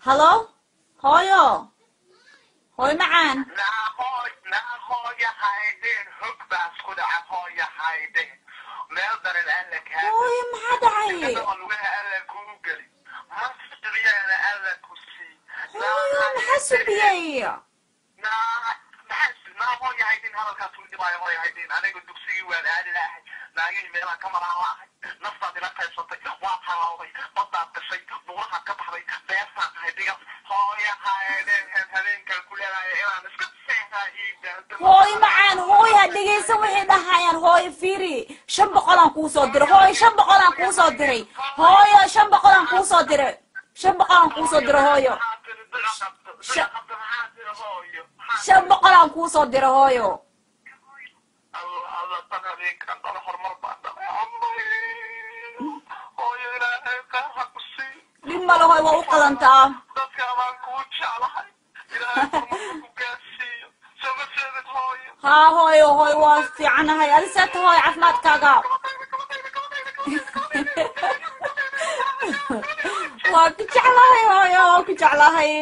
Hallo, hooyo, hooyo macaan. Naa hooy, naa hooya haydeen, hog baa isku dhaca. Hooya haydeen, meel daran Alla kaa Hooyo, maxaa dhacay? Lugaha Alla kuu geli, masriyaana Alla ku sii. Hooyo, maxaa subiyey? Naa maxaa, naa hooya haydeen, hadalkaas u dhibaayo. Hooya haydeen, aniga dugsigii waan aadi lahay, naagihii meelaan ka maraa laahay. Naftaad ila qaybsatay, waad halawday, badaad gashay, buurahaad ka baxday, beertaad tahay diga. Hooya haydeen, habeenkaan ku leedahay inaan iska seexdaa ii daado. Hooyo macaan, hooyo, ha dhegaysan waxay dhahayaan. Hooyo, fiiri, 500-aan kuu soo diray. Hooyo, 500-aan kuu soo diray. Hooyo, 500-aan kuu soo diray, 500-aan kuu soo diray. Hooyo, 500-aan kuu soo diray, hooyo. Alla, tan habeenkaan dhala horumar baan dhalay. Hooyo, Ilaahay khayr ha ku sii. Dhib male, hooyo, waa u qalantaa. Dadka baan kuu jeclahay, Ilaahay horumarka ku gaarsiiyo. Soo ma jeedid, hooyo? Haa hooyo, hooyo, waa fiicanahay. Adi see ta, hooyo, caafimaadkaaga? Waa ku jeclahay, hooyo, waa ku jeclahay.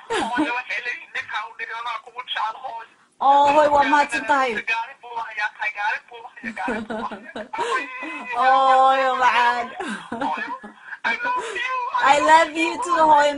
Hooyo, waxay leeyihin ninkaa u dhiganaa kugu jecel, hooyo. Oo hooyo, waa mahadsan tahay. Gaari buu hayaa tahay, gaari buu haya, gaari buu haya. Hooyo macaan. Hooyo, I love you. I love you too, hooyo.